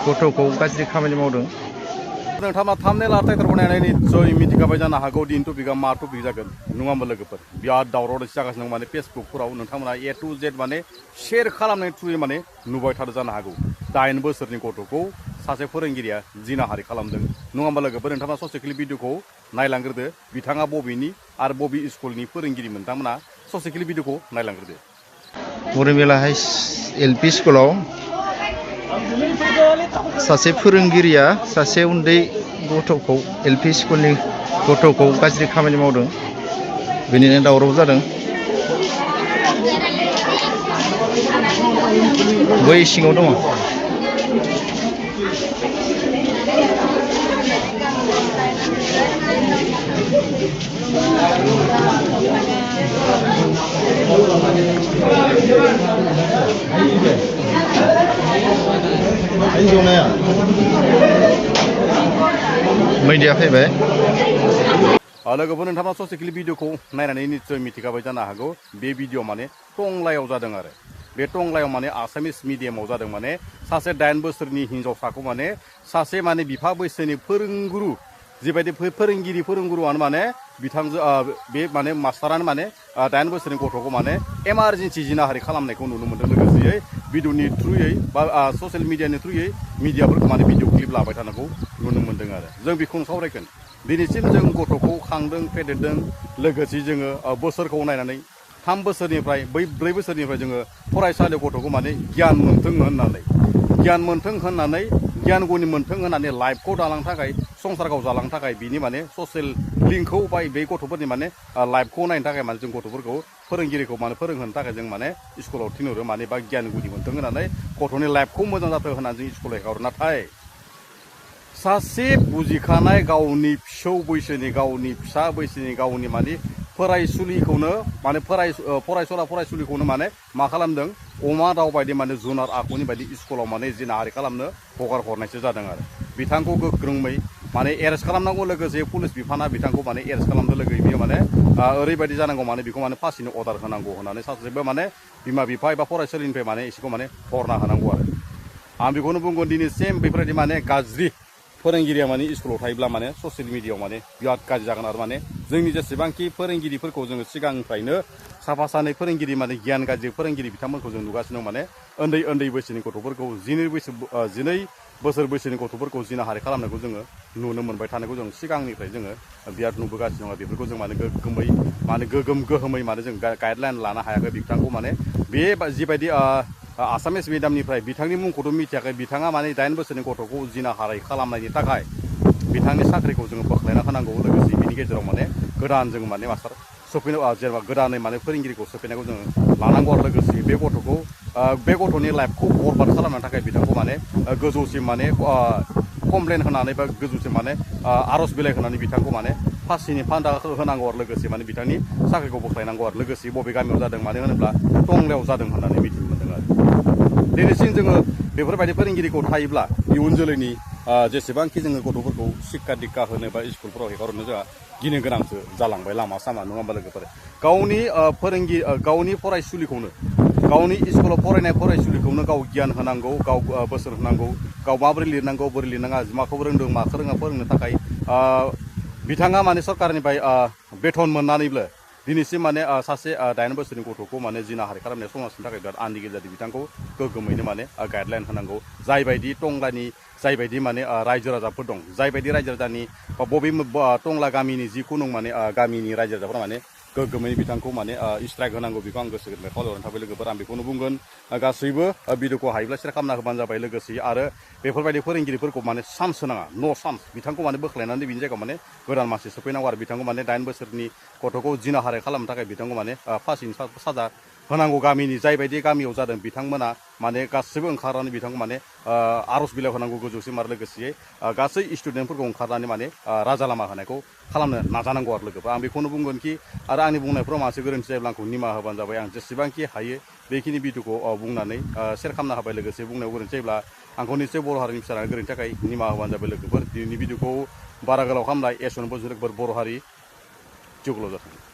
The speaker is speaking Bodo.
गथ'खौ गाज्रि खामानि मावदों। नोंथाङा थामनेल आरो टाइटेल बनायनानै निस्सय मिथिखाबाय जानो हागौ दिनै टपिकआ मा टपिक जागोन नङा होमबा लोगोफोर बिराद दावराव दावसि जागासिनो दं माने फेसबुकफोराव नोंथांमोना ए टु जेड माने शेयार खालामनाय थ्रुयै माने नुबाय थादों जानो हागौ 8 बोसोरनि गथ'खौ सासे फोरोंगिरिया जिनाहारि खालामदों नङा होमबा लोगोफोर नोंथाङा ससे क्लिप भिडिअखौ नायलांग्रोदो बिथाङा बबेनि आरो बबे स्कुलनि फोरोंगिरि नोंथांमोना ससे क्लिप भिडिअखौ नायलांग्रोदो। बरिमेला हाइ एलपि स्कुलाव सासे फोरोंगिरिया सासे उन्दै गथ'खौ एलपि स्कुलनि गथ'खौ गाज्रि खामानि मावदों बेनिनो दावराव जादों। बै सिङाव दङ। मैडिया फैबाय। लोगोफोर नोंथाङा ससे क्लिप भिडिअखौ नायनानै निस्सय मिथिखाबाय जानो हागौ बे भिडिअ माने टंलायाव जादों आरो बे टंलायाव माने आसामिस मिडियामाव जादों माने सासे 8 बोसोरनि हिन्जावसाखौ माने सासे माने बिफा बैसोनि फोरोंगुरु जिबायदि फोरोंगुरुआनो माने बिथांजो बे माने मास्टारानो माने 8 बोसोरनि गथ'खौ माने एमारजेन्सि जिनाहारि खालामनायखौ नुनो मोन्दों लोगोसेयै भिडिअनि थ्रुयै बा ससियेल मिडियानि थ्रुयै मिडियाफोरखौ माने भिडिअ क्लिप लाबाय थानायखौ नुनो मोन्दों आरो जों बेखौनो सावरायगोन। दिनैसिम जों गथ'खौ खांदों फेदेरदों लोगोसे जोङो बोसोरखौ नायनानै 3 बोसोरनिफ्राय 4 बोसोरनिफ्राय जोङो फरायसालियाव गथ'खौ माने गियान मोन्थों होननानै गियान गुनि मोन्थों होननानै लाइफखौ दालांनो थाखाय संसारखौ जालांनो थाखाय बिनि माने ससियेल लिंकखौ बा बे गथ'फोरनि माने लाइफखौ नायनो थाखाय माने जों गथ'फोरखौ फोरोंगिरिखौ माने फोरोंहोनो थाखाय जों माने स्कुलाव थिनहरो माने बा गियान गुनि मोन्थों होननानै गथ'नि लाइफखौ मोजां जाथों होननानै जों स्कुलाव हेगारो। नाथाय सासे बुजिखानाय गावनि फिसौ बैसोनि गावनि फिसा बैसोनि गावनि माने फरायसुलिखौनो माने फरायसुलिखौनो माने मा खालामदों अमा दाउ बायदि माने जुनार आखुनि बायदि स्कुलाव माने जिनाहारि खालामनो हगार हरनायसो जादों आरो बिथांखौ गोख्रोङै माने एरेस्ट खालामनांगौ लोगोसे पुलिस बिफाना बिथांखौ माने एरेस्ट खालामनो लोगोसे बियो माने ओरैबायदि जानांगौ माने बेखौ माने फासिनि अर्डार होनांगौ होननानै सासेबो माने बिमा बिफा एबा फरायसालिनिफ्राय माने एसेखौ माने हरना होनांगौ आरो आं बेखौनो बुंगोन दिनैसिम बेफोरबायदि माने गाज्रि फोरोंगिरिया माने स्कुलाव थायोब्ला माने ससियेल मिडियायाव माने बिराद गाज्रि जागोन आरो माने जोंनि जेसेबांखि फोरोंगिरिफोरखौ जोङो सिगांनिफ्रायनो साफा सानै फोरोंगिरि माने गियान गाज्रि फोरोंगिरि बिथांमोनखौ जों नुगासिनो दं माने उन्दै बैसोनि गथ'फोरखौ 12 बोसोर बैसोनि गथ'फोरखौ जिनाहारि खालामनायखौ जोङो नुनो मोनबाय थानायखौ जों सिगांनिफ्राय जोङो बिराद नुबोगासिनो दङ। बेफोरखौ जों माने गोहोमै माने जों गाइडलाइन लानो हायाखै बिथांखौ माने बे जिबायदि आसामिस मिडियामनिफ्राय बिथांनि मुंखौथ' मिथियाखै बिथाङा माने 8 बोसोरनि गथ'खौ जिनाहारि खालामनायनि थाखाय बिथांनि साख्रिखौ जोङो बोख्लायना होनांगौ लोगोसे बिनि गेजेराव माने गोदान जों माने मास्टार सफैनो जेनेबा गोदानै माने फोरोंगिरिखौ सोफैनायखौ जोङो लानांगौ आरो लोगोसे बे गथ'नि लाइफखौ बरबाद खालामनो थाखाय बिथांखौ माने गोजौसिम माने कमप्लेन होनानै बा गोजौसिम माने आर'ज बिलाइ होनानै बिथांखौ माने फासिनि फान्दा होनांगौ आरो लोगोसे माने बिथांनि साख्रिखौ बोख्लायनांगौ आरो लोगोसे बबे गामियाव जादों मानो होनोब्ला टंलायाव जादों होननानै मिथिनो मोन्दों आरो दिनैसिम जोङो बेफोरबायदि फोरोंगिरिखौ थायोब्ला इयुन जोलैनि जेसेबांखि जोङो गथ'फोरखौ शिक्षा दिक्षा होनो बा स्कुलफोराव हेगारहरनो जोंहा गिनो गोनांसो जालांबाय लामा सामा नङा होमबा लोगोफोर गावनि फरायसुलिखौनो गावनि स्कुलाव फरायनाय फरायसुलिखौनो गाव गियान होनांगौ गाव बोसोन होनांगौ गाव माबोरै लिरनांगौ बोरै लिरनाङा माखौ रोंदों माखौ रोङा फोरोंनो थाखाय बिथाङा माने सरकारनिफ्राय बेथन मोननानैबो दिनैसिम माने सासे 8 बोसोरनि गथ'खौ माने जिनाहारि खालामनाय समाजनि थाखाय बिराद आन्दिगे जादों बिथांखौ गोगोमैनो माने गाइडलाइन होनांगौ जायबायदि टंलानि जायबायदि माने रायजो राजाफोर दं जायबायदि रायजो राजानि बा बबे टंला गामिनि जिखुनु माने गामिनि रायजो राजाफोरा माने गोगोमैनो बिथांखौ माने स्ट्राइक होनांगौ बेखौ आं गोसो गोरबोनिफ्राय खावलायहरनाय थाबाय लोगोफोर आं बेखौनो बुंगोन गासैबो भिडिअखौ हायोब्ला शेयार खालामना होबानो जाबाय लोगोसे आरो बेफोरबायदि फोरोंगिरिफोरखौ माने चान्स होनाङा नो चान्स बिथांखौ माने बोख्लायनानै बिनि जायगायाव माने गोदान मानसि सफैनांगौ आरो बिथांखौ माने 8 बोसोरनि गथ'खौ जिनाहारि खालामनो थाखाय बिथांखौ माने फासिनि साजा होनांगौ गामिनि जायबायदि गामियाव जादों बिथांमोना माने गासैबो ओंखारनानै बिथांखौ माने आर'ज बिलाइ होनांगौ गोजौसिम आरो लोगोसे गासै स्टुडेन्टफोरखौ ओंखारनानै माने राजा लामा होनायखौ खालामनो नाजानांगौ आरो लोगोफोर आं बेखौनो बुंगोन कि आरो आंनि बुंनायफ्राव मानसि गोरोन्थि जायोब्ला आंखौ निमाहा होबानो जाबाय आं जेसेबांखि हायो बेखिनि भिडिअखौ बुंनानै शेयार खालामनो हाबाय लोगोसे बुंनायाव गोरोन्थि जायोब्ला आंखौ निश्चय बर' हारिनि फिसानि गोरोन्थिनि थाखाय निमाहा होबानो जाबाय लोगोफोर दिनैनि भिडिअखौ बारा गोलाव खालामनाय एसनबो लोगोफोर बर' हारि जिउ गोलाव जाथों।